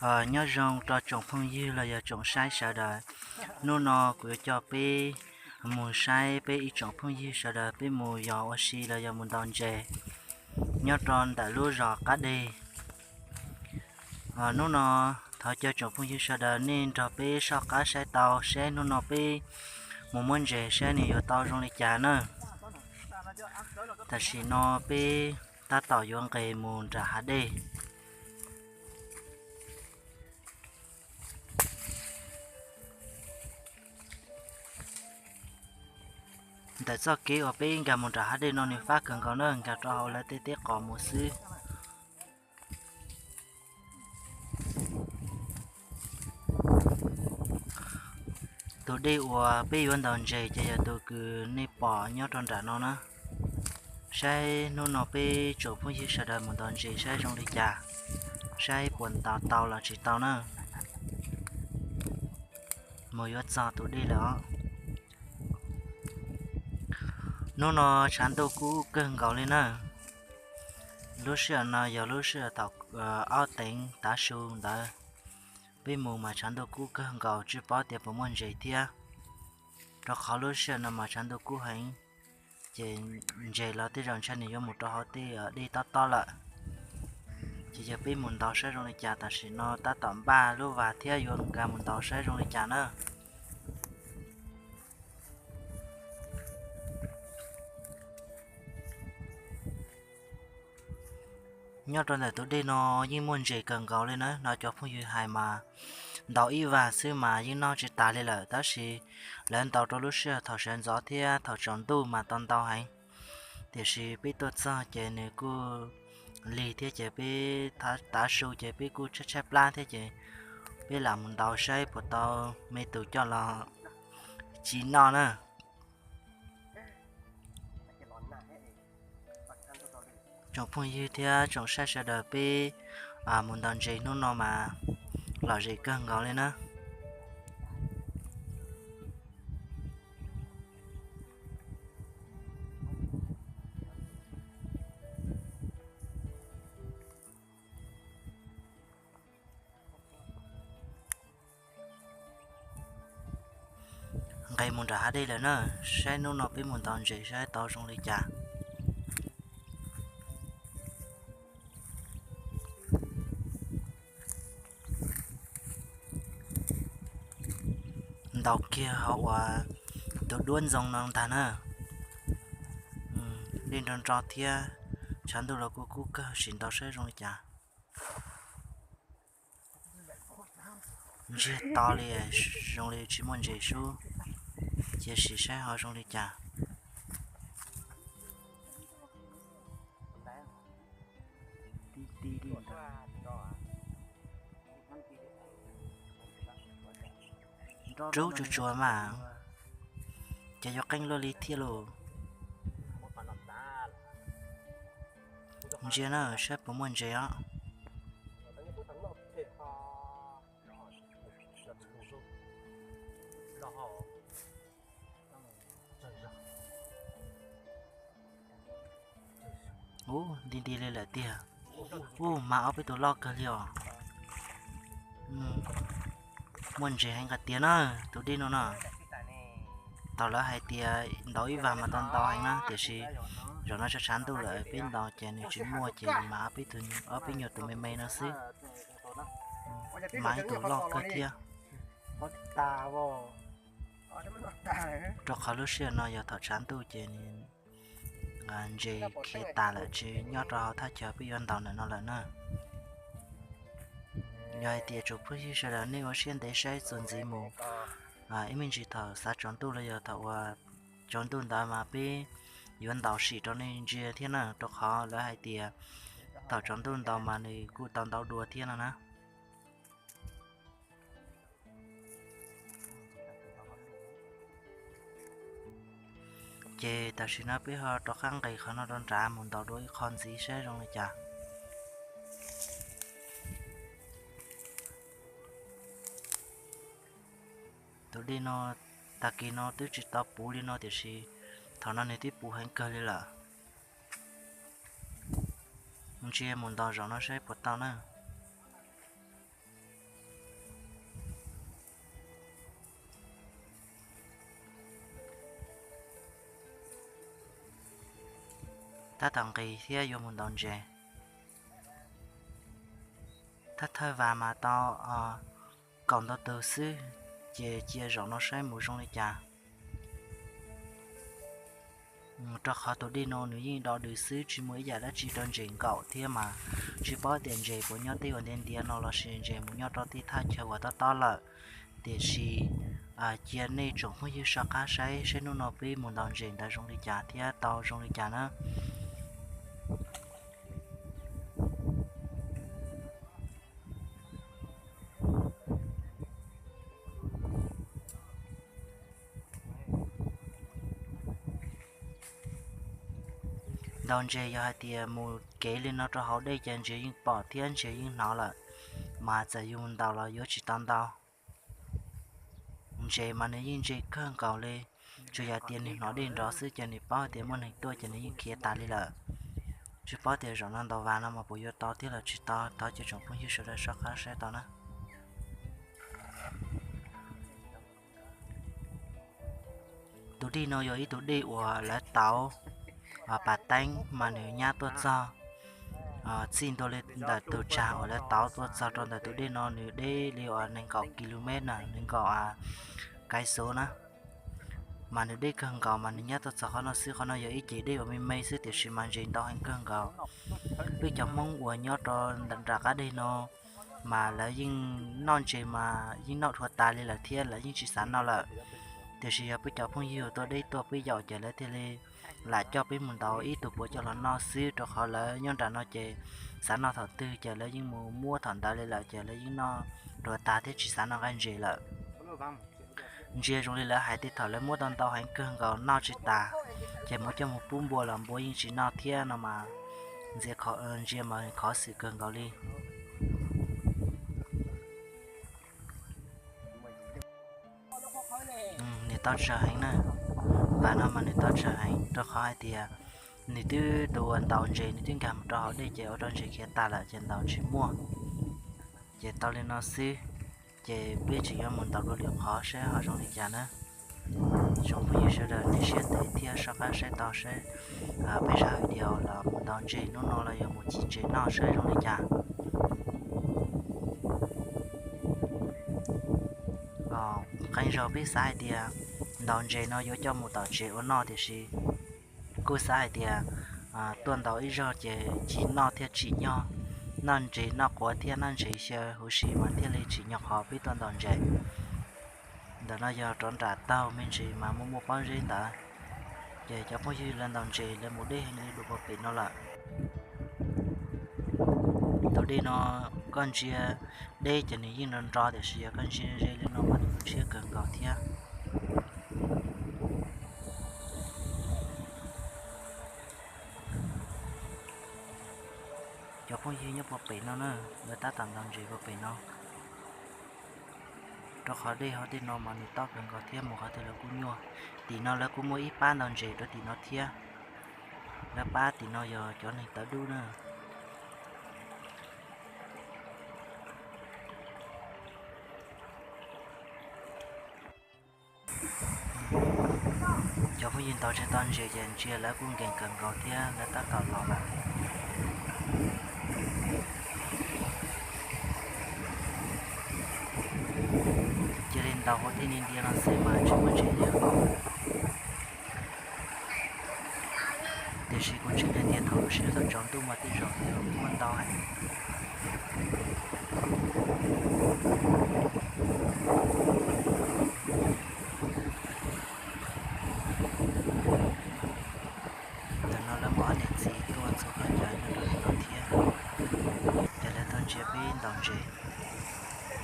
Nyob zoo rau tsoom phooj ywg los yog tsoom saib sawv daws. Hnub no kuv yuav coj peb mus saib peb ib tsoom phooj ywg sawv daws peb mus yos ua si los yog mus ntaus ntses nyob rau ntawm lub zos qab deg. Hnub no thov caw tsoom phooj ywg sawv daws nej nrog peb soj qab saib tau seb hnub no peb mus muab ntses saib nws yuav tau zoo li cas na. Tam sim no peb tab tom yuav nqes mus nram hav dej. Ntawm txoj kev uas peb nkag mus nram hav dej no nws fab kawg nkaus na, nkag rau hauv lawv tej teb qos mus xwb. Tus dej uas peb yuav ntaus ntses ces yog tus kws nej pom nyob rau nram no na. Saib hnub no peb tsoom phooj ywg sawv daws mus ntaus ntses saib zoo li cas, saib puas ntaus tau los tsis tau na. Mus yuav txog tus dej lawm os. Hnub no tshav ntuj kub kawg nkaus li na. Lub sij hawm no yog lub sij hawm thaum ob teev tav su ntawd. Peb mus mas tshav ntuj kub kawg nkaus tsis paub tias puas muaj ntses thiab, rau qhov lub sij hawm no mas tshav ntuj kub heev, ces ntses los tej zaum ntshai nws yuav mus rau hauv tej dej tob tob lawm. Ces yog peb mus ntaus saib zoo li cas, tam sim no tab tom npaj lub vas thiab yuav nkag mus ntaus saib zoo li cas na. Nyob rau ntawm tus dej no yeej muaj ntses kawg nkaus li na, no cov phooj ywg hais mas ntaus ib vas xwb mas yeej noj tsis tas li lawm, tab sis lawv ntaus rau lub sij hawm thaum sawv ntxov thiab thaum tsaus ntuj mas tau ntau heev. Tiam sis peb tuaj txog ces nws kuj lig thiab ces peb tav su ces peb kuj tshaib tshaib plab thiab ces peb lam mus ntaus saib puas tau me tus coj los tsis noj na. Tsoom phooj ywg thiab tsoom saib sawv daws peb mus ntaus ntses hnub no mas lom zem kawg nkaus li na. Nqes mus nram hav dej lawm na, saib hnub no peb mus ntaus ntses saib tau zoo li cas. Ntaus kiag hauv uas tus duab ntxoo no ntag na. Dej nro nro thiab, tshav ntuj los kuj kub kawg, sim ntaus saib zoo li cas. Ntsiag to li, zoo li tsis muaj ntses sub, cia sim saib ho zoo li cas. Rub tsuag tsuag mas, ces yuav qeeb luaj li thiab lauj. Ntsia na saib puas muaj ntses os. Ub, nti nti li lawm tiag. Ub, mas ob peb tus loj kawg li os. Muaj ntses heev nqa tiag na, tus dej no no. Thaum lawv hais tias ntaus ib vas mas tau ntau heev na, tiam sis zaum no tshav tshav ntuj lawm peb ntaus ces nws tsis muaj ces mas ob peb nyuag tus me me no xwb. Mas ib tus loj kawg thiab. Rau qhov lub sij hawm no yog thaum tshav ntuj ces ntses khiav tas lawm tsis nyob rau hauv thaj chaw peb yuav ntaus ntawm no lawm na. Yog hais tias tsoom phooj ywg sawv daws nej ua siab ntev saib txuas ntxiv mus, ib me ntsis thaum xav tsaus ntuj los yog thaum uas tsaus ntuj ntawd mas peb yuav ntaus sim rau nej ntsia thiab na, rau qhov lawv hais tias thaum tsaus ntuj ntaus mas nws kuj tau ntau dua thiab no na. Ces tam sim no peb ho rov qab nqis qhov no rau nrad mus ntaus dua ib qho ntxiv saib zoo li cas. Tus dej no tag kis no twb tsis tau puv li no tiam sis thaum no nws twb puv heev kawg li lawm. Ntsia mus ntaus zaum no saib puas tau na. tab tom nqis thiab yuav mus ntaus ntses. Thawj thawj vas mas tau kaum ntau tus xwb, ces cia zaum no saib mus zoo li cas. Rau qhov tus dej no nws yeej do dws xwb, tsis muaj ib yam dab tsi rau ntses nkaum thiab mas tsis paub tias ntses puas nyob tej uas ntiav ntiav no lossis ntses mus nyob rau tej thaj chaw uas tob tob lawm. Tiam sis cia nej tsoom phooj ywg soj qab saib saib hnub no peb mus ntaus ntses ntawd zoo li cas thiab tau zoo li cas na. Ntaus ntses yog hais tias mus kev li no rau hauv dej ces ntses yeej pom thiab ntses yeej hnov lawm, mas txawm yus ntaus los yuav tsis tau ntau. Ntses mas nws yeej ntse kawg nkaus li, tsuas yog tias nws hnov dej nrov xwb ces nws paub tias muaj neeg tuaj ces nws yeej khiav tas li lawm. Tsis paub tias zaum no ntaus vas no mas puas yuav tau thiab los tsis tau, thov cia tsoom phooj ywg sawv daws soj qab saib tau na. Tus dej no yog ib tug dej uas lawv tauv pas teeb mas nws nyab tuaj txog txij ntua li ntawm tus tsag uas lawv tauv tuaj txog rau ntawm tus dej no nws deb li uas nees nkaum ki lu mev na, nees nkaum kais xuv na. Mas nws deb kawg nkaus mas nws nyab tuaj txog qhov no xwb. Qhov no yog ib ceg dej uas me me xwb tiam sis mas ntses ntau heev kawg nkaus. Peb cov Hmoob uas nyob rau nram qab deg no mas lawv yeej noj ntses mas yeej noj dhau tas li lawm thiab lawv yeej tsis xav noj lawm. Tiam sis yog peb cov phooj ywg tuaj deb tuaj peb yaum ces lawv thiaj li lam coj peb mus ntaus ib tug puav coj los noj xwb, rau qhov lawv nyob nram no ces xav noj thaum twg ces lawv yeej mus muab thaum ntawd li lawm ces lawv yeej noj dhau tas thiab tsis xav noj nqaij ntses lawm. Ntsia zoo li lawv hais tias thaum lawv muab tau ntau heev kawg nkaus noj tsis tas, ces mus coj mus pub npua los npua yeej tsis noj thiab no mas ntsia ntsia mas khov xwm kawg nkaus li. Nws tau tsawg heev na, vas no mas nws tau tsawg heev rau qhov hais tias nws twb tus uas ntaus ntses nws twb nkag mus rau hauv dej ces ua rau ntses khiav tas lawm ces ntaus tsis muaj. Ces tau li no xwb, ces peb tseem yuav mus ntaus dua lwm qhov saib ho zoo li cas na. Tsoom phooj ywg sawv daws nej siab ntev thiab soj qab saib tau saib peb zaj video los mus ntaus ntses hnub no los yog mus cim ntses noj saib zoo li cas. Qee zaug peb xav hais tias ntaus ntses no yuav coj mus tom tsev ua noj tiam sis kuj xav hais tias tuaj ntaus ib zaug ces cim noj thiaj tsim nyog, noj ntses noj quav thiab noj ntses xyaw huv si mas thiaj li tsim nyog qhov peb tuaj ntaus ntses. Ntawm no yog rov nram taug me ntsis mas muaj muaj pob zeb ntawd, ces cov phooj ywg lawv ntaus ntses lawv mus deb heev li dua puag pem no lawm. Tus dej no koj ntsia deb ces nws yeej nro nro tiam sis yog koj ntsia ze li no mas nws kuj ntshiab kawg nkaus thiab. Cov phooj ywg nyob puag pem no na, lawv tab tom ntaus ntses puag pem no. Rau qhov dej hauv tej no mas nws tob kawg nkaus thiab mus qhov twg lawv kuj nyuaj. Tim no lawv kuj muaj ib pab ntaus ntses rau tim no thiab. Lawv pab tim no yog cov neeg tawv dub na. Cov phooj ywg ntaus tsis tau ntses ces ntsia lawv kuj nkees kawg nkaus thiab lawv tab tom los lawm. Cia li ntaus ua tej niag ntiav no xwb mas tsis muaj ntses li. Tiam sis kuv ntseeg hais tias thaum lub sij hawm thaum tsaus ntuj mas tej zaum nws muaj ntau heev. Ntawm no lawv muaj ob niam txiv tuaj ntxhua qhov chaw nyob rau ntawm no thiab, ces lawv tuaj ntsia peb ntaus ntses.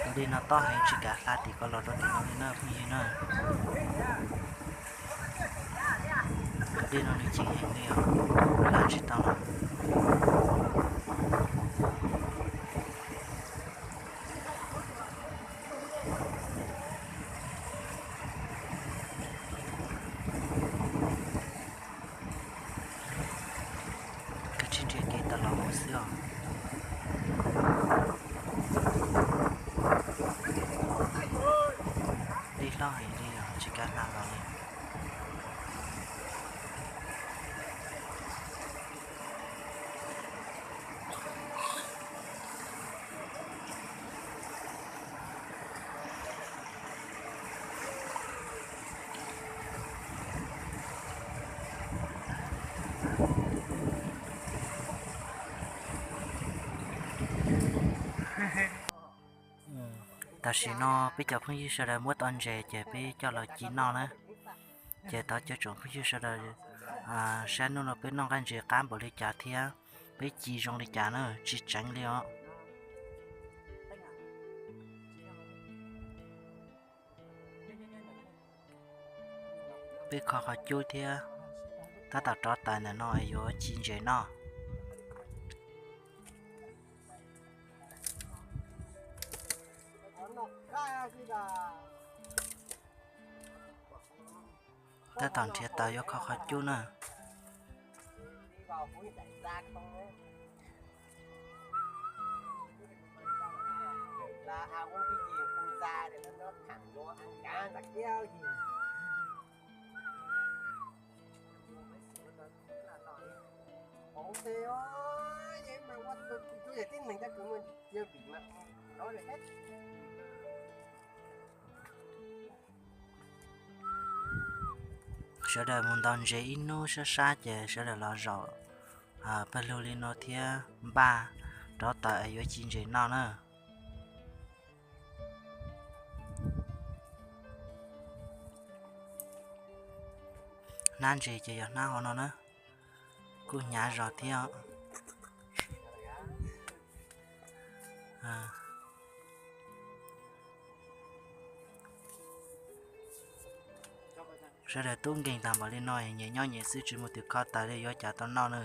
Tus dej no tob heev tsis kav hla tim ko los rau tim no li na phooj ywg na. Tus dej no nws ceev heev li os, hla tsis tau lawm. Kav tsij nrhiav kev tawm los mus xwb os. Dej hlob heev li os, tsis kav hla los li. Tam sim no peb cov phooj ywg sawv daws muab tau ntses ces peb coj los ci noj na. Ces thov caw tsoom phooj ywg sawv daws saib hnub no peb noj nqaij ntses qab npaum li cas thiab peb ci zoo li cas na, tsis tseev li os. Peb kho qhov cub thiab tab tom rov taws ntawm no es yuav ci ntses noj. Tab tom nrhiav taws yuav kho qhov cub na. Sawv daws mus ntaus ntses ib hnub sab sab ces sawv daws los zaum pawg lug li no thiab npaj rov taws es yuav ci ntses noj na. Hnab ntses ces yog hnab hauv no na, kuj hnyav zog thiab. Sawv daws tub nkeeg tag npaum li no nyias nyob nyias xwb tsis muaj tus kho taws li yuav cas tau noj na.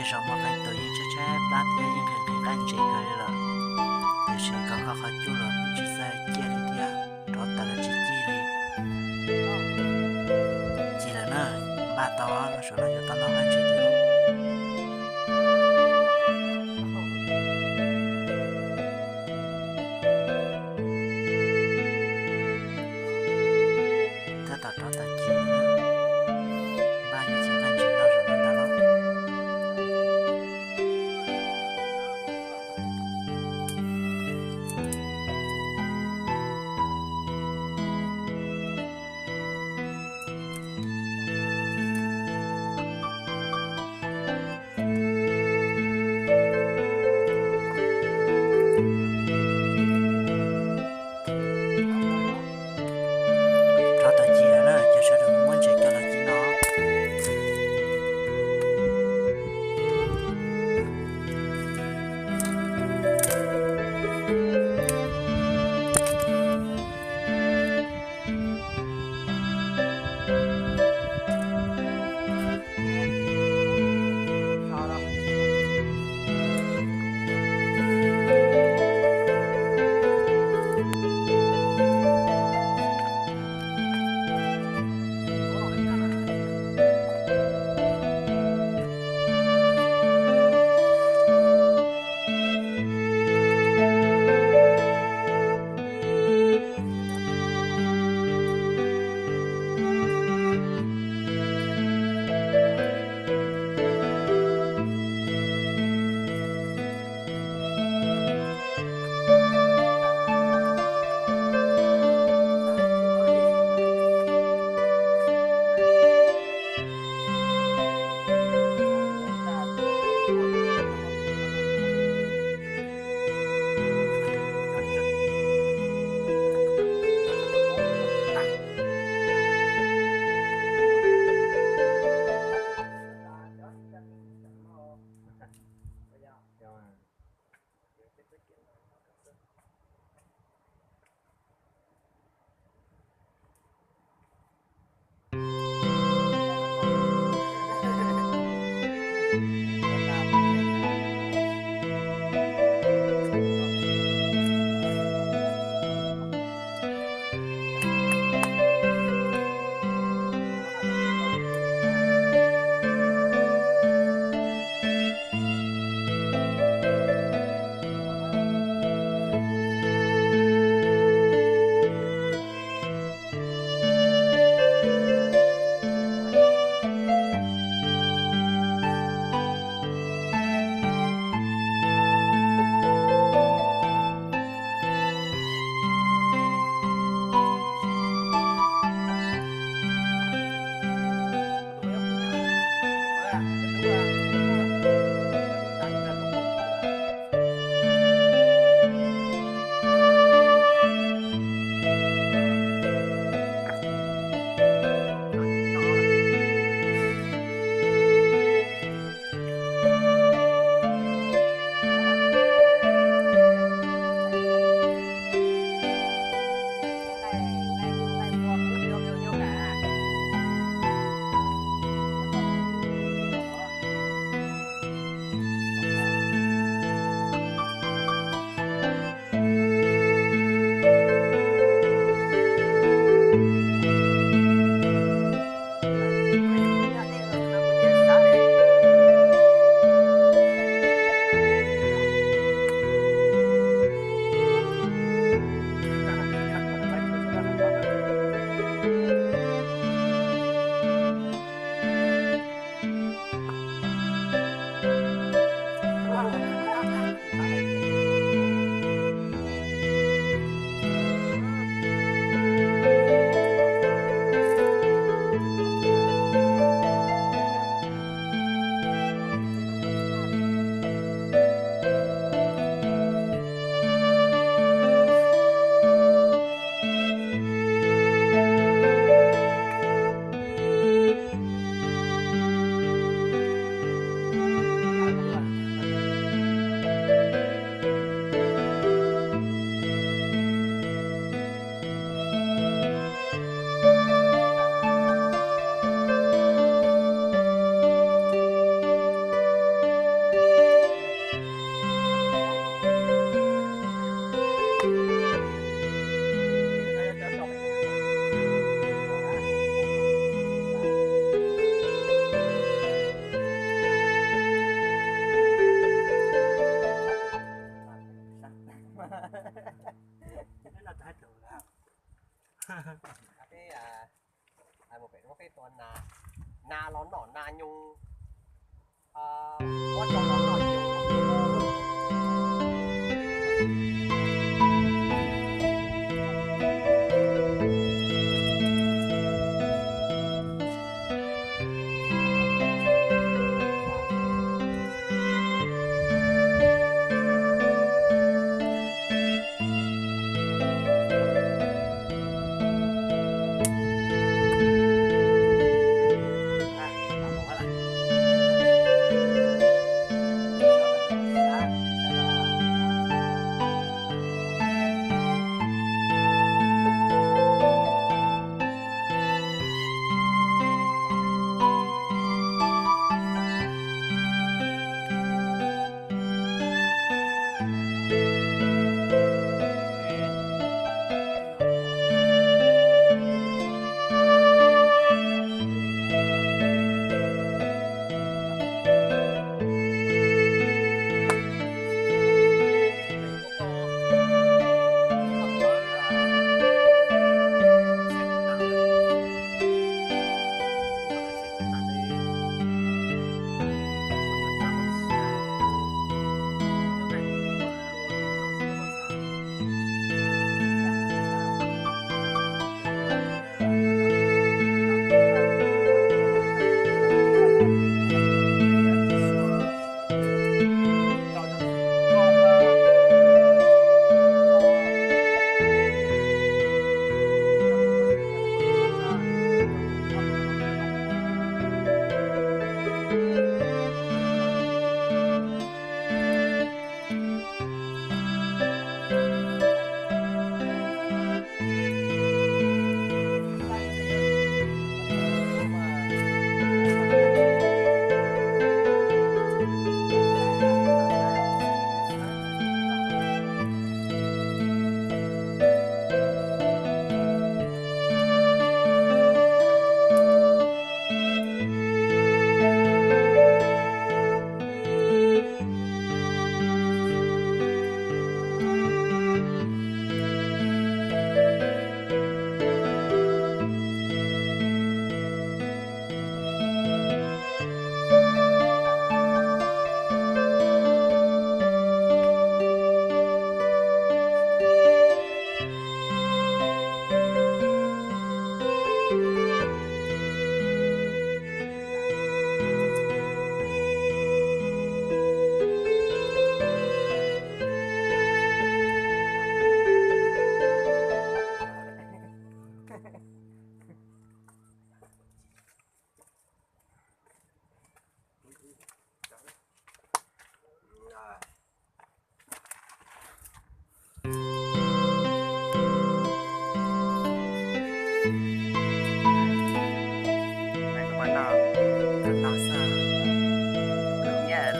Tej zaum muaj qee tus yeej tshaib tshaib plab thiab yeej nqhis nqhis nqaij ntses kawg li lawm, tiam sis kho kho qhov cub los tsis txawj ciaj li thiab, rov taws los tsis ci li. Ci lawm na, npaj tau saum no yuav tau noj nqaij ntses thiab. Tab tom rov taws ci, npaj yuav ci nqaij ntses noj zaum no ntag lauj.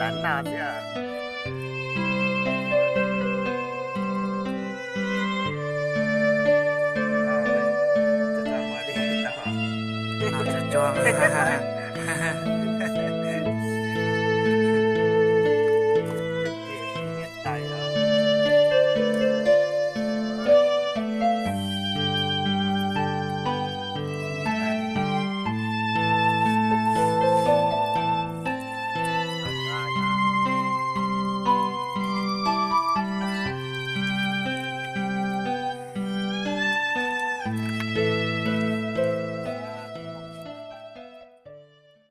Lam noj thiab. Noj tsuag tsuag.